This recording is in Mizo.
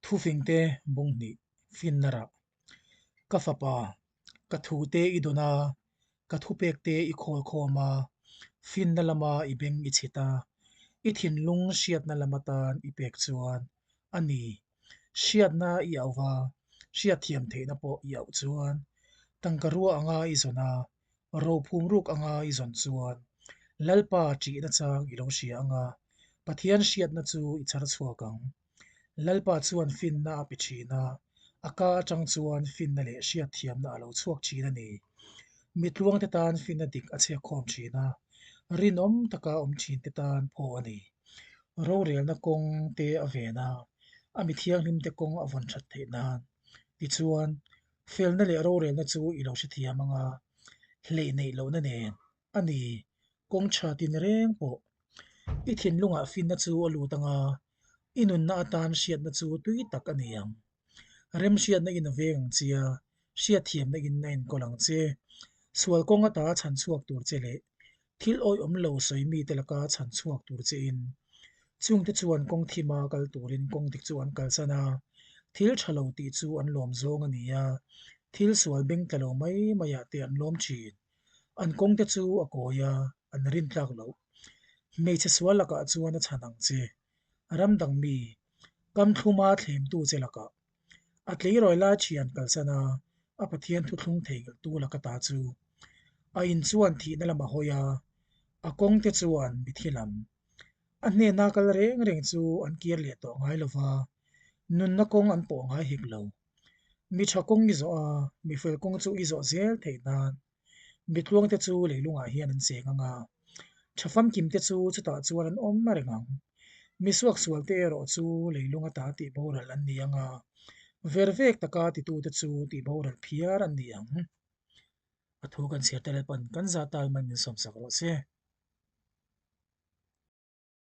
Thufingte bung hnih finna rah. Ka fapa, ka thute i dawn a, ka thupekte i khawl khawm a, finna lama i beng i chhit a, i thinlung hriatna lam atan i pek chuan a ni. Hriatna i auh va, hriatthiam theihna pawh i auh chuan tangka rua anga i zawn a, Rophum ruk anga i zawn chuan Lalpa ṭihna chang i lo hria anga Pathian hriatna chu i chhar chhuak ang. Lalpa chuan finna a pe ṭhin a, a ka aṭang chuan finna leh hriatthiamna a lo chhuak ṭhin a ni. Mi tluangte tan finna dik a chhekkhawm ṭhin a, rinawm taka awm ṭhinte tan phaw a ni. Rorelna kawng te a ven a, a mi thianghlimte kawng a vawn ṭhat theih nan. Tichuan, Felna leh rorelna chu i lo hrethiam ang a, hleih neih lohna nen a ni, kawng tha tin reng pawh. I thinlungah finna chu a lut ang a, i nunna atan hriatna chu tui tak a ni ang. Remhriatna in a veng ang che a, hriatthiamna in a enkawl ang che. Sual kawng ata chhan chhuak tur che leh Thil awih awm lo sawi mite laka chhan chhuak tur che in chungte chuan kawng thima kal turin kawng dik chu an kalsan a, thil tha lo tih chu an lawm zawng a ni a, thil sual beng tla lo mai maiah te an lawm thin. An kawngte chu a kawi a, an rin tlak loh. Hmeichhe sual lakah chuan a chhan ang che. Ram dang mi, kam thluma thlemtu che lakah. A tleirawi lai thian kalsan a, a Pathian thuthlung theihnghilhtu laka ta chu a in chuan thihna lam a hawi a, a kawngte chuan mithi lam. A hnena kal reng reng chu an kir leh tawh ngai lo va, nunna kawng an pawh ngai hek lo. Mi tha kawng i zawh a, mi fel kawng chu i zawh zel theih nan Mitluangte chu leilungah hian an cheng ang a, tha famkimte chu chutah chuan an awm reng ang. Misuaksualte erawh chu leilung ata tihboral an ni ang a, vervek taka titute chu tihboral phiar an ni ang. A thu kan chhiar te leh pawn kan zah tal mai min sawmsak rawh se.